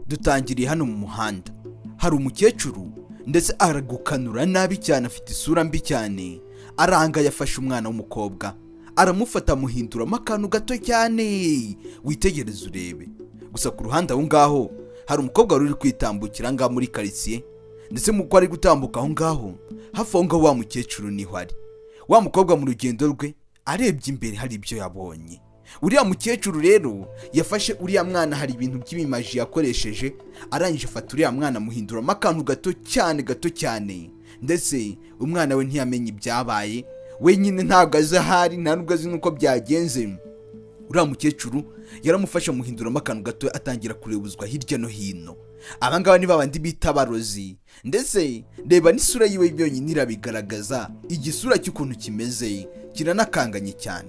Dutangiriye hano mu muhanda, hari umukecuru ndetse aragukanura nabi cyane, afite isura mbi cyane, arangaye, afashe umwana w'umukobwa, aramufata amuhinduramo akantu gato cyane. Witegereze urebe gusa. Ku ruhande aho ngaho hari umukobwa wari uri kwitambukira ngaho muri karitsiye, ndetse mu ko ari gutambuka aho ngaho hafi aho ngaho wa mukecuru niho ari. Wa mukobwa mu rugendo rwe arebye imbere hari ibyo yabonye. Uriya mukecuru rero yafashe uriya mwana, hari ibintu by'ibimaji yakoresheje, arangije afata uriya mwana amuhinduramo akantu gato cyane, gato cyane, ndetse umwana we ntiyamenye ibyabaye. Wenyine ntabwo azi ahari, nta nubwo azi n'uko byagenze. Uriya mukecuru yaramufashe amuhinduramo akantu gato, atangira kurebuzwa hirya no hino. Abangaba ni babandi bita abarozi, ndetse reba n'isura yiwe byonyine irabigaragaza, igisura cy'ukuntu kimeze kiranakanganye cyane.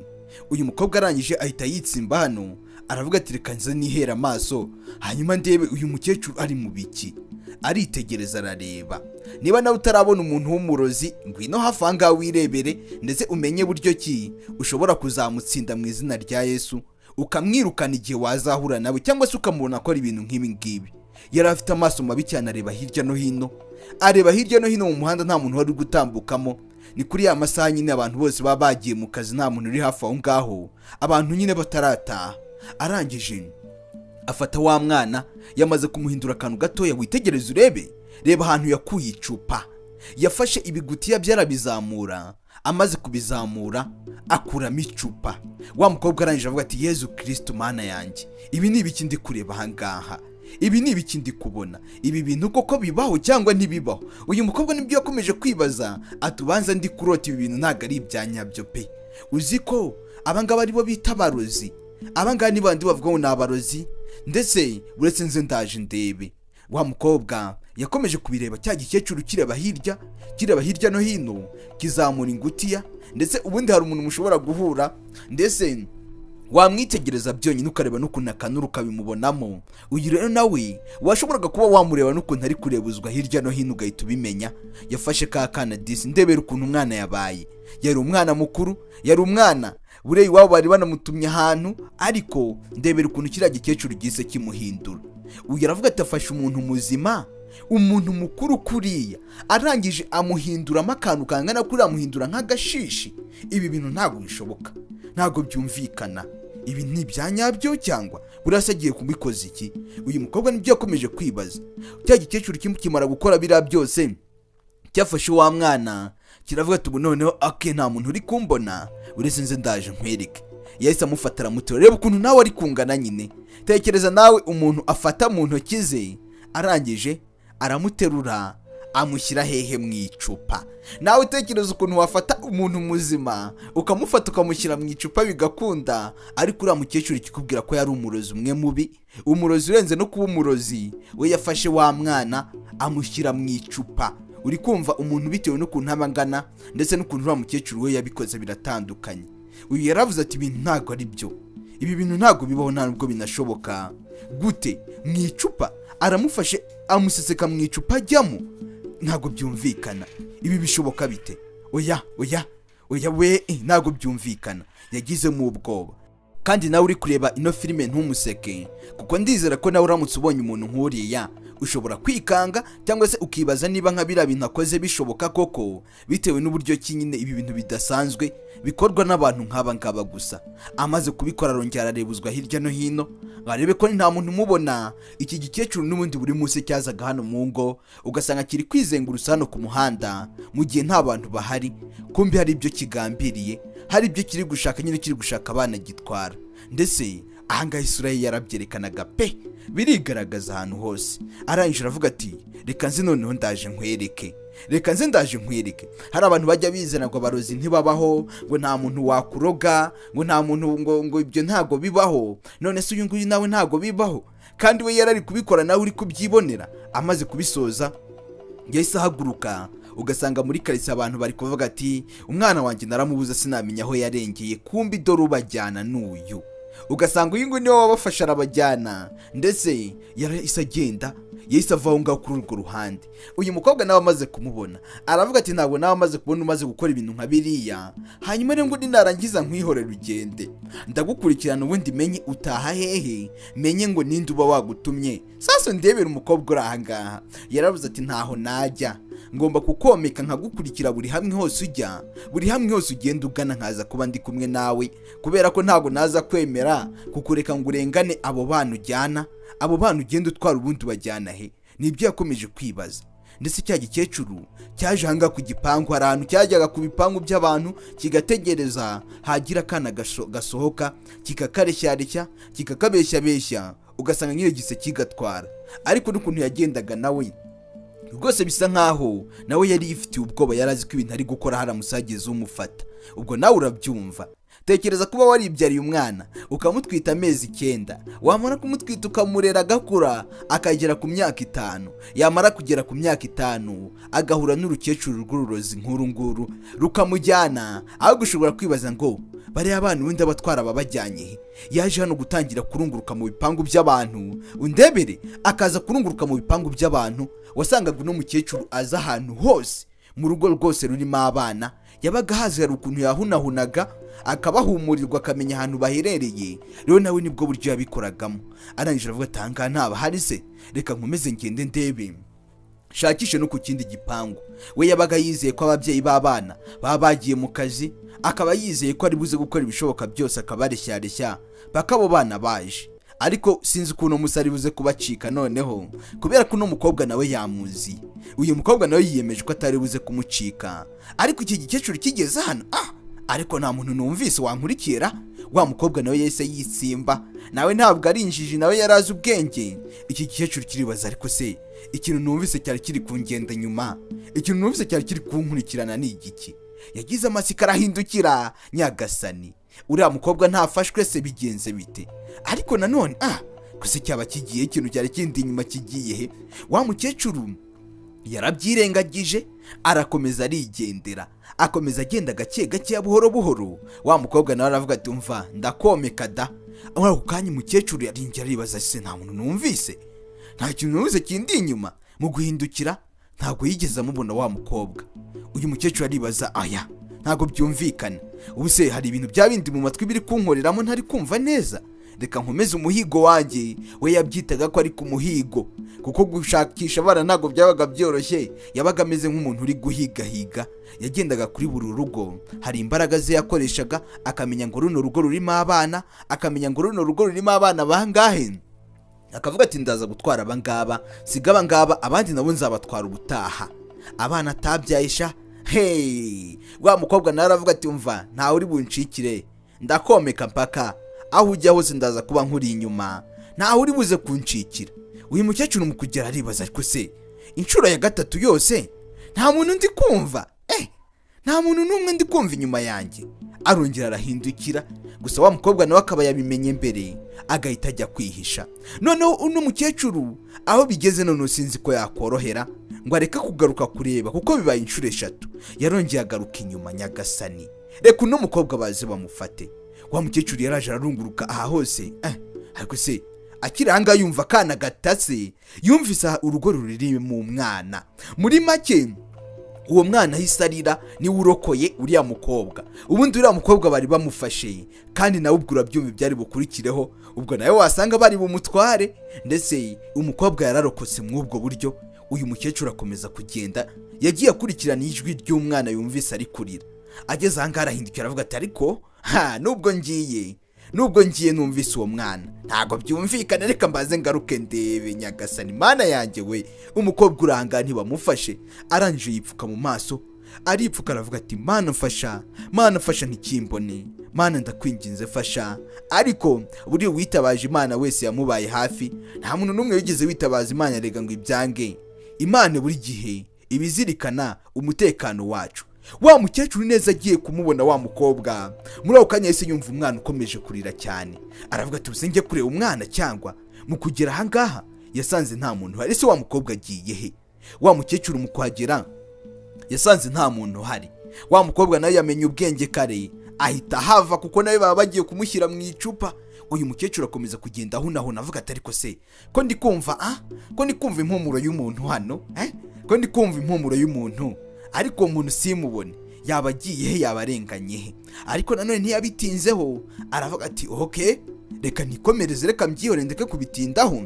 Uyu mukobwa arangije ahita yitsimba hano, aravuga ati: "Reka nze nihere amaso hanyuma ndebe uyu mukecuru ari mu biki." Aritegereza, arareba. Niba nawe utarabona umuntu w'umurozi, ngwino hafi aha ngaha wirebere, ndetse umenye buryo ki ushobora kuzamutsinda mu izina rya Yesu, ukamwirukana igihe wazahura nawe cyangwa se ukamubona akora ibintu nk'ibi ngibi. Yari afite amaso mabi cyane, areba hirya no hino, areba hirya no hino mu muhanda, nta muntu wari uri gutambukamo. Ni kuri ya masaha nyine abantu bose baba bagiye mu kazi, nta muntu uri hafi aho ngaho, abantu nyine batarataha. Arangije afata wa mwana, yamaze kumuhindura akantu gatoya. Witegereze urebe, reba ahantu yakuye icupa. Yafashe ibigutiya byarabizamura, amaze kubizamura akuramo icupa. Wa mukobwa arangije avuga ati: "Yezu Kirisitu, Mana yanjye, ibi ni ibiki ndi kureba ahangaha? Ibi ni ibiki ndi kubona? Ibi bintu koko bibaho cyangwa ntibibaho?" Uyu mukobwa nibyo yakomeje kwibaza, ati: "Ubanza ndi kurota, ibi bintu ntabwo ari ibya nyabyo pe." Uzi ko abangaba aribo bita abarozi? Abangaba ni bandi bavuga ngo ni abarozi, ndetse uretse nze ndaje ndebe. Wa mukobwa yakomeje kubireba, cya gikecuru kireba hirya, kireba hirya no hino, kizamura ingutiya. Ndetse ubundi hari umuntu mushobora guhura, ndetse wamwitegereza byonyine ukareba n'ukuntu akanura ukabimubonamo. Uyu rero nawe washoboraga kuba wamureba n'ukuntu ari kurebuzwa hirya no hino ugahita ubimenya. Yafashe ka kana disi, ndebera ukuntu umwana yabaye. Yari umwana mukuru, yari umwana buriya iwabo bari banamutumye ahantu, ariko ndebera ukuntu kiriya gikecuru gihise kimuhindura. Uyu aravuga ati: "Afashe umuntu muzima, umuntu mukuru kuriya, arangije amuhinduramo akantu kangana kuriya, amuhindura nk'agashishi. Ibi bintu ntabwo bishoboka, ntabwo byumvikana. Ibi ni ibya nyabyo cyangwa buriya se agiye kubikoza iki?" Uyu mukobwa nibyo yakomeje kwibaza. Cya gikecuru kimara gukora biriya byose, cyafashe wa mwana kiravuga ati: "Ubu noneho ake nta muntu uri kumbona, uretse nze ndaje nkwereke." Yahise amufata aramutora. Reba ukuntu nawe ari kungana nyine. Tekereza nawe umuntu afata mu ntoki ze, arangije aramuterura amushyira hehe? Mu icupa. Nawe utekereza ukuntu wafata umuntu muzima ukamufata ukamushyira mu icupa bigakunda. Ariko uriya mukecuru, ikikubwira ko yari umurozi umwe mubi, umurozi urenze no kuba umurozi, we yafashe wa mwana amushyira mu icupa. Uri kumva umuntu bitewe n'ukuntu aba angana ndetse n'ukuntu uriya mukecuru we yabikoze biratandukanye. Uyu yaravuze ati: "Ibintu ntabwo ari byo, ibi bintu ntabwo bibaho, nta nubwo binashoboka. Gute mu icupa? Aramufashe amuseseka mu icupa ajyamo, ntabwo byumvikana. Ibi bishoboka bite? Oya, oya, oya we, ntabwo byumvikana." Yagizemo ubwoba. Kandi nawe uri kureba ino filime ntumuseke, kuko ndizera ko nawe uramutse ubonye umuntu nk'uriya ushobora kwikanga cyangwa se ukibaza niba nka biriya bintu akoze bishoboka koko, bitewe n'uburyo ki nyine ibi bintu bidasanzwe bikorwa n'abantu nk'aba ngaba gusa. Amaze kubikora arongera ararebuzwa hirya no hino ngo arebe ko nta muntu umubona. Iki gikecuru n'ubundi buri munsi cyazaga hano mu ngo, ugasanga kiri kwizengurutsa hano ku muhanda mu gihe nta bantu bahari. Kumbi hari ibyo kigambiriye, hari ibyo kiri gushaka nyine, kiri gushaka abana gitwara. Ndetse ahangaha isura ye yarabyerekanaga pe, birigaragaza ahantu hose. Arangije aravuga ati: "Reka nze noneho ndaje nkwereke, reka nze ndaje nkwereke." Hari abantu bajya bizana ngo abarozi ntibabaho, ngo nta muntu wakuroga, ngo nta muntu, ngo ibyo ntabwo bibaho. None se uyu nguyu nawe ntabwo bibaho? Kandi we yari ari kubikora, nawe uri kubyibonera. Amaze kubisoza yahise ahaguruka, ugasanga muri karitsiye abantu bari kuvuga ati: "Umwana wanjye naramubuze, sinamenya aho yarengeye, kumbi dore ubajyana n'uyu." Ugasanga uyu nguyu niwe wabafasha arabajyana. Ndetse yarahise agenda. Yahise ava aho ngaho kuri urwo ruhande. Uyu mukobwa nawe amaze kumubona aravuga ati: "Ntabwo nawe amaze kubona umaze gukora ibintu nka biriya, hanyuma rero ngo narangiza nkwihorere ugende. Ndagukurikirana, ubundi menye utaha hehe, menye ngo ninde uba wagutumye." Sasa ndebera umukobwa uri aha ngaha, yaravuze ati: "Ntaho najya, ngomba kukomeka nkagukurikira buri hamwe hose ujya, buri hamwe hose ugenda ugana, nkaza kuba ndi kumwe nawe, kubera ko ntabwo naza kwemera kukureka ngo urengane abo bana ujyana, abo bana ugenda utwara, ubundi ubajyana he?" Nibyo yakomeje kwibaza. Ndetse cya gikecuru cyaje ahangaha ku gipangu, hari ahantu cyajyaga ku bipangu by'abantu kigategereza, hagira akana gasohoka kikakareshyareshya, kikakabeshyabeshya, ugasanga nyine gise kigatwara. Ariko n'ukuntu yagendaga nawe rwose bisa nkaho nawe yari yifitiye ubwoba, yari azi ko ibintu ari gukora haramutse hagize umufata. Ubwo nawe urabyumva, tekereza kuba waribyariye umwana ukamutwita amezi 9, wamara kumutwita ukamurera agakura akagera ku myaka 5, yamara kugera ku myaka 5 agahura n'urukecuru rw'ururozi nk'uru nguru rukamujyana. Ahubwo ushobora kwibaza ngo bariya bana ubundi abatwara ababajyanye he? Yaje hano gutangira kurunguruka mu bipangu by'abantu, undebere, akaza kurunguruka mu bipangu by'abantu. Wasangaga uno mukecuru aza ahantu hose mu rugo rwose rurimo abana yabaga hazi, hari ukuntu yahunahunaga akabahumurirwa, akamenya ahantu baherereye. Rero nawe nibwo buryo yabikoragamo. Arangije aravuga ati: "Ahangaha ntabahari se? Reka nkomeze ngende ndebe, shakishe no ku kindi gipangu." We yabaga yizeye ko ababyeyi b'abana baba bagiye mu kazi, akaba yizeye ko ari buze gukora ibishoboka byose akabareshyareshya paka abo bana baje. Ariko sinzi ukuntu musa ari buze kubacika noneho, kubera ko uno mukobwa nawe yamuzi. Uyu mukobwa nawe yiyemeje ko atari buze kumucika. Ariko iki gikecuru kigeze hano, ah, ariko nta muntu numvise wankurikira. Wa mukobwa nawe yahise yitsimba, nawe ntabwo ari injiji, nawe yari azi ubwenge. Iki gikecuru kiribaza: "Ariko se ikintu numvise cyari kiri kungenda nyuma, ikintu numvise cyari kiri kunkurikirana ni igiki?" Yagize amasiko arahindukira. Nyagasani, uriya mukobwa ntafashwe se? Bigenze bite? Ariko nanone, ah, gusa cyaba kigiye, ikintu cyari kindi inyuma kigiye he? Wa mukecuru yarabyirengagije, arakomeza arigendera, akomeza agenda gake gake, buhoro buhoro. Wa mukobwa nawe aravuga ati: "Umva, ndakomeka da." Muri ako kanya umukecuru yarinjira aribaza: "Se nta muntu numvise? Nta kintu numvise kindi inyuma?" Mu guhindukira ntabwo yigeze amubona wa mukobwa. Uyu mukecuru aribaza: "Aya ntabwo byumvikana, ubu se hari ibintu bya bindi mu matwi biri kunkoreramo ntari kumva neza? Reka nkomeze umuhigo wanjye." We yabyitaga ko ari ku muhigo, kuko gushakisha abana ntabwo byabaga byoroshye. Yabaga ameze nk'umuntu uri guhigahiga, yagendaga kuri buri rugo, hari imbaraga ze yakoreshaga, akamenya ngo runo rugo rurimo abana, akamenya ngo runo rugo rurimo abana bangahe, akavuga ati: "Ndaza gutwara abangaba, siga abangaba, abandi nabo nzabatwara ubutaha." Abana atabyayisha hey! Wa mukobwa nawe aravuga ati: "Umva, ntawe uri bunshikire, ndakomeka mpaka aho ujya hose, ndaza kuba nkuri inyuma, ntawe uri buze kunshikira." Uyu mukecuru mu kugera aribaza: "Ariko se inshuro ya gatatu yose nta muntu ndi kumva? Eh, nta muntu n'umwe ndi kumva inyuma yanjye?" Arongera arahindukira, gusa wa mukobwa nawe akaba yabimenye mbere, agahita ajya kwihisha. Noneho uno mukecuru aho bigeze noneho sinzi ko yakorohera ngo areke kugaruka kureba, kuko bibaye inshuro 3 yarongeye agaruka inyuma. Nyagasani, reka uno mukobwa baze bamufate. Wa mukecuru yaraje ararunguruka aha hose. Eh, ariko se akiri ahangaha yumva akana gatase, yumvise urugo rurimo umwana. Muri make uwo mwana ahise arira, niwe urokoye uriya mukobwa. Ubundi uriya mukobwa bari bamufashe, kandi nawe ubwo urabyumva ibyari bukurikireho, ubwo nawe wasanga bari bumutware. Ndetse umukobwa yararokotse mw'ubwo buryo. Uyu mukecuru akomeza kugenda, yagiye akurikirana ijwi ry'umwana yumvise ari kurira. Ageze ahangaha arahindukira, aravuga ati: "Ariko ha, nubwo ngiye numvise uwo mwana, ntabwo byumvikana, reka mbaze ngaruke ndebe." Nyagasani Mana yanjye we, umukobwa uranga ntibamufashe. Arangije yipfuka mu maso, aripfuka, aravuga ati: "Mana mfasha, Mana mfasha, ntikimbone, Mana ndakwinginze fasha." Ariko buriya witabaje Imana wese yamubaye hafi. Nta muntu n'umwe wigeze witabaza Imana rega ngo ibyange. Imana buri gihe ibizirikana umutekano wacu. Wa mukecuru neza agiye kumubona wa mukobwa, muri ako kanya yahise yumva umwana ukomeje kurira cyane. Aravuga ati: "Ubuse njye kureba umwana cyangwa?" Mu kugera ahangaha yasanze nta muntu uhari. Ese wa mukobwa agiye he? Wa mukecuru mu kuhagera yasanze nta muntu uhari. Wa mukobwa nawe yamenye ubwenge kare, ahita ahava, kuko nawe baba bagiye kumushyira mu icupa. Uyu mukecuru arongera aragaruka, Uyu mukecuru akomeza kugenda ahunahuna, avuga ati: "Ariko se ko ndi kumva, ko ndi kumva impumuro y'umuntu hano, eh? Ko ndi kumva impumuro y'umuntu, ariko uwo muntu simubone, yaba agiye he? Yaba arenganye he?" Ariko nanone ntiyabitinzeho, aravuga ati: "Okay, reka nikomereze, reka mbyihore, ndeke kubitindaho.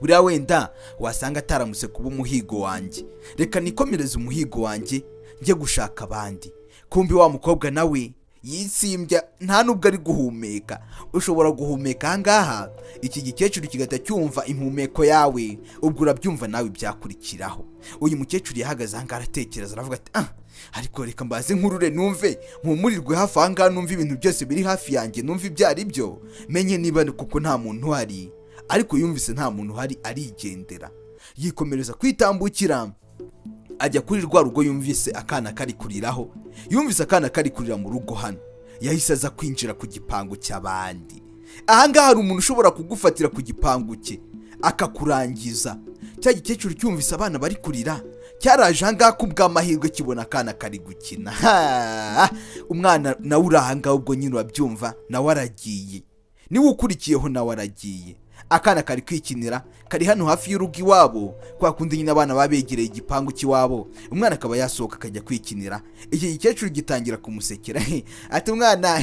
Buriya wenda wasanga ataramutse kuba umuhigo wanjye. Reka nikomereze umuhigo wanjye, njye gushaka abandi." Kumbi wa mukobwa nawe yitsimbya, nta nubwo ari guhumeka. Ushobora guhumeka ahangaha, iki gikecuru kigahita cyumva impumeko yawe. Ubwo urabyumva nawe ibyakurikiraho. Uyu mukecuru yahagaze ahangaha, aratekereza, aravuga ati: "Ah, ariko reka mbaze nkurure, numve mpumurirwe hafi ahangaha, numve ibintu byose biri hafi yanjye, numve ibyo ari byo, menye niba kuko nta muntu uhari." Ariko yumvise nta muntu uhari, arigendera, yikomereza kwitambukira, ajya kuri rwa rugo yumvise akana kari kuriraho. Yumvise akana kari kurira mu rugo hano, yahise aza kwinjira ku gipangu cy'abandi. Ahangaha hari umuntu ushobora kugufatira ku gipangu cye akakurangiza. Cya gikecuru cyumvise abana bari kurira, cyaraje ahangaha, ku bw'amahirwe kibona akana kari gukina. Ha! Umwana nawe uri ahangaha, ubwo nyine urabyumva, nawe aragiye, niwe ukurikiyeho, nawe aragiye. Akana kari kwikinira, kari hano hafi y'urugo iwabo, kwa kundi nyine abana baba begereye igipangu cy'iwabo, umwana akaba yasohoka akajya kwikinira. Iki gikecuru gitangira kumusekera, ati: "Umwana,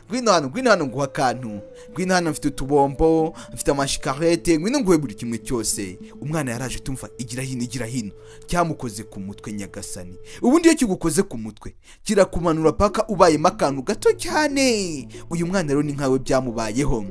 ngwino hano, ngwino hano nguha akantu, ngwino hano, mfite utubombo, mfite amashikarete, ngwino nguhe buri kimwe cyose." Umwana yaraje, tumva: "Igira hino, igira hino." Cyamukoze ku mutwe, nyagasani! Ubundi iyo kigukoze ku mutwe kirakumanura paka ubayemo akantu gato cyane. Uyu mwana rero ni nkawe byamubayeho.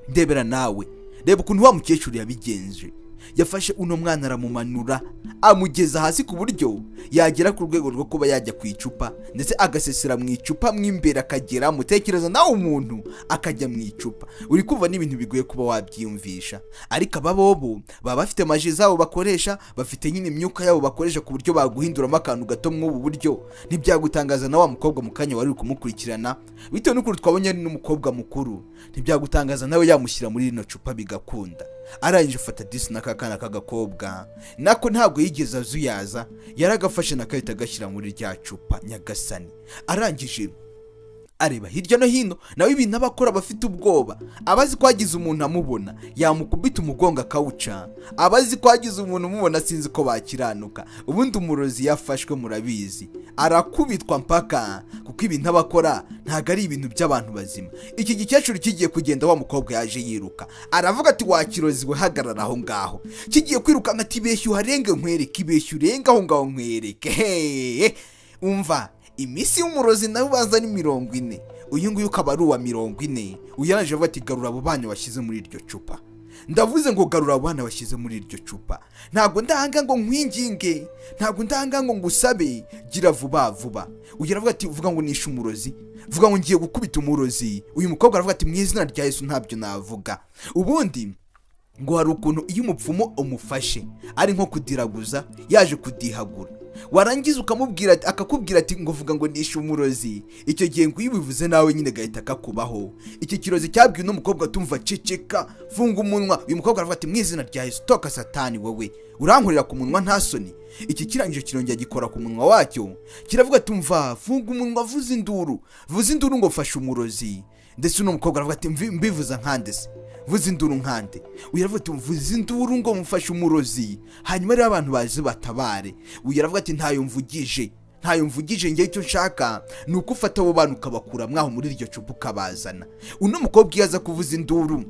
Ndebera nawe, reba ukuntu wa mukecuru yabigenje. Yafashe uno mwana aramumanura, amugeza hasi ku buryo yagera ku rwego rwo kuba yajya ku icupa, ndetse agasesera mu icupa mo imbere akageramo. Tekereza nawe, umuntu akajya mu icupa! Uri kumva n'ibintu bigoye kuba wabyiyumvisha. Ariko aba bobo baba bafite magie zabo bakoresha, bafite nyine imyuka yabo bakoresha ku buryo baguhinduramo akantu gato mw'ubu buryo. Ntibyagutangaza na wa mukobwa mu kanya wari uri kumukurikirana, bitewe n'ukuntu twabonye ari n'umukobwa mukuru, ntibyagutangaza nawe yamushyira muri rino cupa bigakunda. Arangije afata disi n'aka kana k'agakobwa nako, ntabwo yigeze azuyaza, yaragafashe nakahita agashyira muri rya cupa, nyagasani! Arangije areba hirya no hino. Nawe ibintu aba akora aba afite ubwoba, aba azi ko hagize umuntu amubona yamukubita umugongo akawuca, aba azi ko hagize umuntu umubona sinzi ko bakiranuka. Ubundi umurozi yafashwe, murabizi, arakubitwa mpaka, kuko ibintu aba akora ntabwo ari ibintu by'abantu bazima. Iki gikecuru kigiye kugenda, wa mukobwa yaje yiruka, aravuga ati: "Wakirozi we, hagarara aho ngaho." Kigiye kwirukanka ati: "Ibeshya uharenge nkwereke, ibeshya urenge aho ngaho nkwereke." Hehe, umva, iminsi y'umurozi nawe ubanza ni 40, uyu nguyu ukaba ari uwa 40. Uyu yaraje avuga ati: "Garura abo bana washyize muri iryo cupa. Ndavuze ngo garura abo bana washyize muri iryo cupa. Ntabwo ndanga ngo nkwinginge, ntabwo ndanga ngo ngusabe, gira vuba vuba." Uyu aravuga ati: "Vuga ngo nishe umurozi, vuga ngo ngiye gukubita umurozi." Uyu mukobwa aravuga ati: "Mu izina rya Yesu, ntabyo navuga." Ubundi ngo hari ukuntu iyo umupfumu umufashe ari nko kudiraguza, yaje kudihagura, warangiza ukamubwira, akakubwira ati ngo vuga ngo nishe umurozi. Icyo gihe ngo iyo ubivuze nawe nyine gahita kakubaho. Iki kirozi cyabwiwe n'umukobwa: "Tumva, ceceka, funga umunwa." Uyu mukobwa aravuga ati: "Mu izina rya Yesu, toka Satani wowe, urankorera ku munwa, nta soni?" Iki kirangije kirongera gikora ku munwa wacyo, kiravuga: "Tumva, funga umunwa, vuza induru, vuza induru ngo fashe umurozi." Ndetse uno mukobwa aravuga ati: "Mbivuza nkande se? Vuza induru nkande?" Uyu aravuga ati: "Mvuze induru ngo mufashe umurozi, hanyuma rero abantu bazi batabare." Uyu aravuga ati: "Ntayo mvugije, ntayo mvugije. Ngewe icyo nshaka ni uko ufata abo bana ukabakura mwaho muri iryo cupa ukabazana." Uno mukobwa iyo aza kuvuza induru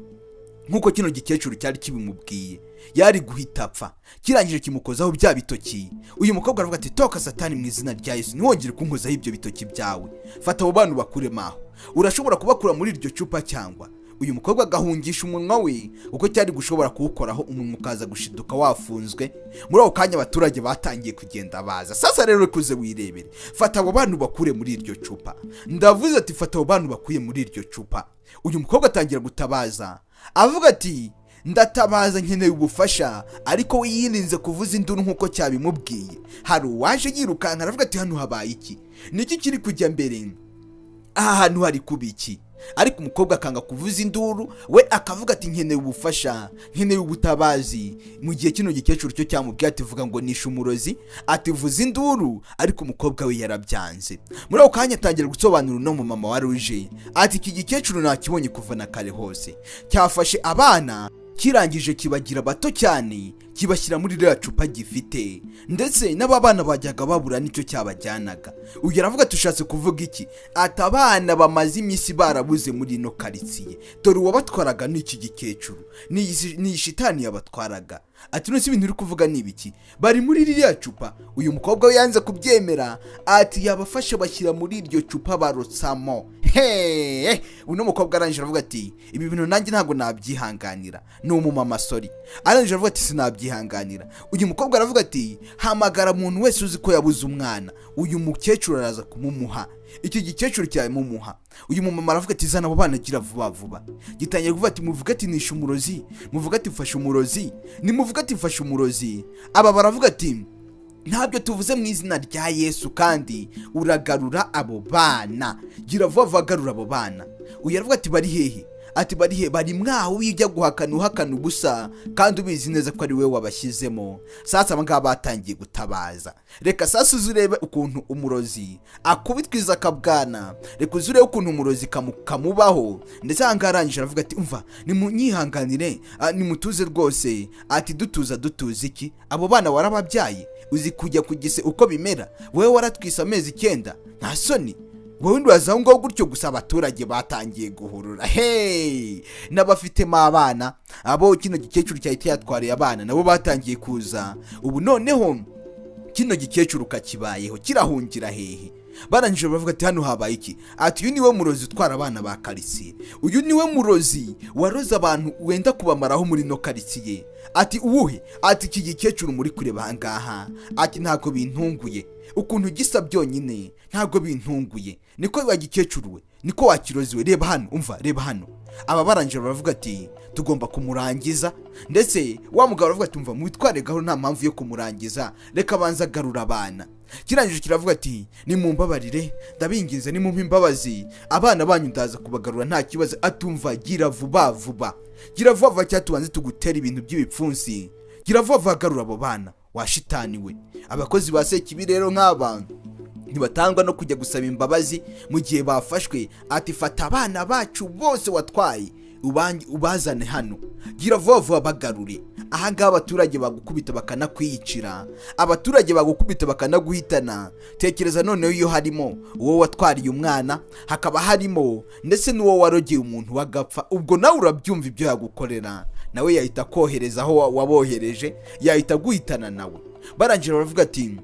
nk'uko kino gikecuru cyari kibimubwiye, yari guhita apfa. Kirangije kimukozaho bya bitoki. Uyu mukobwa aravuga ati: "Toka Satani, mu izina rya Yesu, ntiwongere kunkozaho ibyo bitoki byawe. Fata abo bana ubakuremo aho. Urashobora kubakura muri iryo cupa?" Cyangwa uyu mukobwa agahungisha umunwa we, kuko cyari gushobora kuwukoraho, umunwa ukaza gushiduka wafunzwe. Muri ako kanya abaturage batangiye kugenda baza. Sasa rero kuze wirebere, fata abo bantu bakure muri iryo cupa. Ndavuze ati: "Fata abo bantu bakuye muri iryo cupa." Uyu mukobwa atangira gutabaza, avuga ati: "Ndatabaza, nkeneye ubufasha." Ariko we yirinze kuvuza induru nk'uko cyabimubwiye. Hari uwaje yirukanka, aravuga ati: "Hano habaye iki? Niki kiri kujya mbere? Aha hantu hari kuba iki?" Ariko umukobwa akanga kuvuza induru, we akavuga ati: "Nkeneye ubufasha, nkeneye ubutabazi." Mu gihe kino gikecuru cyo cyamubwiye ati: "Vuga ngo nishe umurozi," ati: "Vuza induru." Ariko umukobwa we yarabyanze. Muri ako kanya atangira gusobanura uno mumama wari uje, ati: "Iki gikecuru nakibonye kuva na kare hose, cyafashe abana, kirangije kibagira bato cyane, kibashyira muri ririya cupa gifite, ndetse n'aba bana bajyaga babura nicyo cyabajyanaga." Uyu aravuga ati: "Ushatse kuvuga iki?" Ati: "Abana bamaze iminsi barabuze muri ino karitsiye, dore uwabatwaraga ni iki gikecuru, ni iyi shitani yabatwaraga." Ati: "None se ibintu uri kuvuga ni ibiki? Bari muri ririya cupa?" Uyu mukobwa we yanze kubyemera, ati: "Yabafashe bashyira muri iryo cupa, barotsamo." Heee, uno mukobwa arangije aravuga ati: "Ibi bintu nanjye ntabwo nabyihanganira." Ni umumama, sorry. Arangije aravuga ati: "Sinabyihanganira." Uyu mukobwa aravuga ati: "Hamagara umuntu wese uzi ko yabuze umwana, uyu mukecuru araza kumumuha." Iki gikecuru cyamumuha. Uyu mumama aravuga ati: "Zana abo bana, gira vuba vuba." Gitangiye kuvuga ati: "Muvuge ati nishe umurozi, muvuge ati mfashe umurozi, nimuvuge ati mfashe umurozi." Aba baravuga ati: "Ntabyo tuvuze mu izina rya Yesu, kandi uragarura abo bana, gira vuba vuba, garura abo bana." Uyu aravuga ati: "Bari hehe?" Ati: "Bari he? Bari mwaho. Wijya guhakana, uhakana ubusa kandi ubizi neza ko ari we wabashyizemo." Sasa aba ngaba batangiye gutabaza. Reka sasa uze urebe ukuntu umurozi akubitwiza akabwana, reka uze urebe ukuntu umurozi kamubaho. Ndetse aha ngaha arangije aravuga ati: "Umva, nimunyihanganire, nimutuze rwose." Ati: "Dutuza? Dutuza iki? Abo bana warababyaye, uzi kujya ku gise uko bimera? Wowe waratwise amezi 9, nta soni wowe uraza aho ngaho gutyo gusa?" Abaturage batangiye guhurura. Hey, n'abafitemo abana, abo kino gikecuru cyahita yatwariye abana, nabo batangiye kuza. Ubu noneho kino gikecuru kakibayeho kirahungira hehe? Barangije baravuga ati: "Hano habaye iki?" Ati: "Uyu niwe murozi utwara abana ba karitsiye, uyu niwe murozi waroze abantu wenda kubamaraho muri ino karitsiye." Ati: "Uwuhe?" Ati: "Iki gikecuru muri kureba aha ngaha." Ati: "Ntabwo bintunguye, ukuntu gisa byonyine ntabwo bintunguye. Niko wa gikecuru we, niko wakirozi we, reba hano, umva, reba hano." Aba barangije baravuga ati: "Tugomba kumurangiza." Ndetse wa mugabo aravuga ati: "Umva, mwitware gahoro, nta mpamvu yo kumurangiza, reka abanza agarura abana." Kirangije kiravuga ati: "Nimumbabarire, ndabinginze, nimumpe imbabazi, abana banyu ndaza kubagarura, nta kibazo." Atumva, "Gira vuba vuba, gira vuba vuba, cyangwa tubanze tugutere ibintu by'ibipfunsi. Gira vuba vuba, garura abo bana, washitani we." Abakozi ba Sekibi rero nk'aba ntibatangwa no kujya gusaba imbabazi mu gihe bafashwe. Ati: "Fata abana bacu bose watwaye, ubazane hano, gira vuba vuba, bagarure." Ahangaha abaturage bagukubita bakanakwiyicira, abaturage bagukubita bakanaguhitana. Tekereza noneho iyo harimo uwo watwariye umwana, hakaba harimo ndetse n'uwo warogeye umuntu wagapfa, ubwo nawe urabyumva ibyo yagukorera. Nawe yahita akohereza aho wabohereje, yahita aguhitana nawe. Barangira baravuga ati: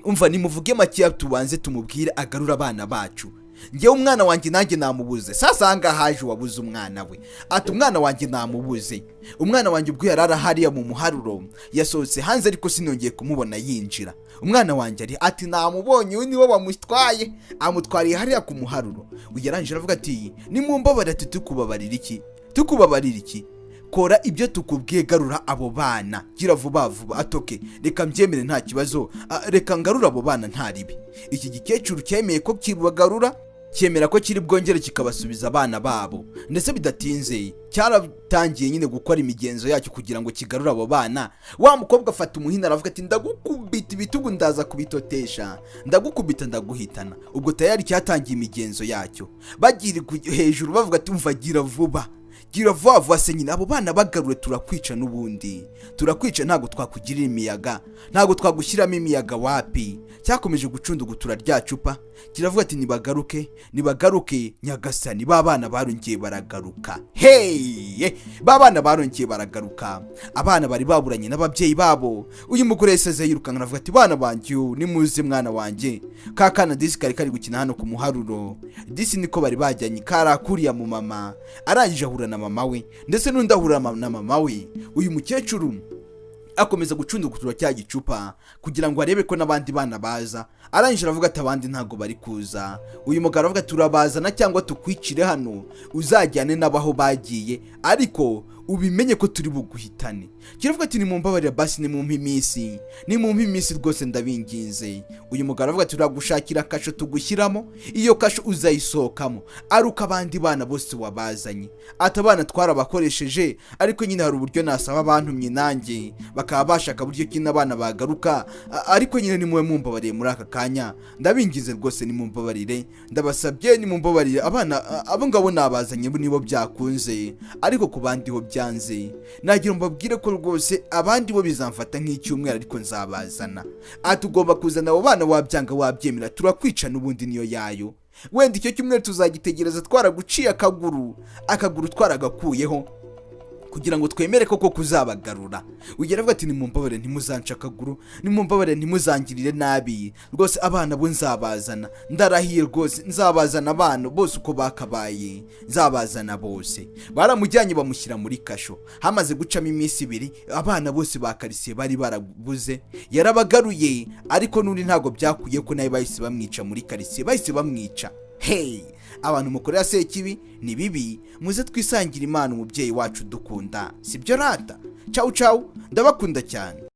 "Umva, nimuvuge makeya, tubanze tumubwire agarure abana bacu. Ngewe umwana wanjye nanjye namubuze." Sasa aha ngaha haje uwabuze umwana we, ati: "Umwana wanjye namubuze. Umwana wanjye ubwo yari arahariya mu muharuro, yasohotse hanze ariko sinongeye kumubona yinjira. Umwana wanjye ari?" Ati: "Namubonye, uyu niwe wamutwaye, amutwariye hariya ku muharuro." Uyu yarangije aravuga ati: "Nimumbabarire." Ati: "Tukubabarira iki? Tukubabarira iki? Kora ibyo tukubwiye, garura abo bana, gira vuba vuba." Ati: "Okay, reka mbyemere, nta kibazo. Reka ngarure abo bana, nta ribi." Iki gikecuru cyemeye ko kibagarura, cyemera ko kiri bwongere kikabasubiza abana babo. Ndetse bidatinze cyaratangiye nyine gukora imigenzo yacyo kugira ngo kigarure abo bana. Wa mukobwa afata umuhini, aravuga ati: "Ndagukubita ibitugu, ndaza kubitotesha, ndagukubita, ndaguhitana." Ubwo tayari cyatangiye imigenzo yacyo, bagira hejuru bavuga ati: "Umva, gira vuba, gira vuba vuba se nyine, abo bana bagarure, turakwica n'ubundi, turakwica, ntabwo twakugirira imiyaga, ntabwo twagushyiramo imiyaga, wapi." Cyakomeje gucundugutura rya cupa, kiravuga ati: "Nibagaruke, nibagaruke." Nyagasani, ba bana barongeye baragaruka. Hey, ba bana barongeye baragaruka, abana bari baburanye n'ababyeyi babo. Uyu mugore yahise yirukanka, aravuga ati: "Bana banjye, nimuze." Mwana wanjye, ka kana disi kari kari gukina hano ku muharuro, disi niko bari bajyanye, karakuriya mu mama. Arangije ahura na mama we, ndetse n'undi ahura na mama we. Uyu mukecuru akomeza gucundugutura cya gicupa kugira ngo arebe ko n'abandi bana baza. Arangije aravuga ati: "Abandi ntabwo bari kuza." Uyu mugabo aravuga ati: "Turabazana cyangwa tukwicire hano, uzajyane n'abaho bagiye." Ariko Ubimenye ko turi buguhitane. Kiravuga ati: "Nimumbabarira basi, nimumpe iminsi, nimumpe iminsi rwose, ndabinginze." Uyu mugabo aravuga ati: "Turagushakira kasho tugushyiramo, iyo kasho uzayisohokamo ari uko abandi bana bose wabazanye." Ati: "Abana twarabakoresheje, ariko nyine hari uburyo nasaba abantumye nanjye bakaba bashaka buryo ki n'abana bagaruka. Ariko nyine nimube mumbabariye muri aka kanya, ndabinginze rwose, nimumbabarire, ndabasabye, nimumbabarire. Abana abo ngabo nabazanye nibo byakunze, ariko ku bandi ho byanze. Nagira ngo mbabwire ko rwose abandi bo bizamfata nk'icyumweru, ariko nzabazana." Ati: "Ugomba kuzana abo bana, wabyanga wabyemera, turakwica n'ubundi niyo yayo. Wenda icyo cyumweru tuzagitegereza twaraguciye akaguru, akaguru twaragakuyeho kugira ngo twemere koko kuzabagarura." Ugera avuga ati: "Nimumbabare, ntimuzance akaguru, nimumbabare, ntimuzangirire nabi rwose. Abana bo nzabazana, ndarahiye rwose, nzabazana abana bose uko bakabaye, nzabazana bose." Baramujyanye bamushyira muri kasho. Hamaze gucamo iminsi 2, abana bose ba karitsiye bari barabuze yarabagaruye, ariko n'undi ntabwo byakuye ko nawe bahise bamwica muri karitsiye, bahise bamwica. Hey, abantu mukorera Sekibi ni bibi. Muze twisangire Imana, umubyeyi wacu dukunda, sibyo rata? Cawu cawu, ndabakunda cyane.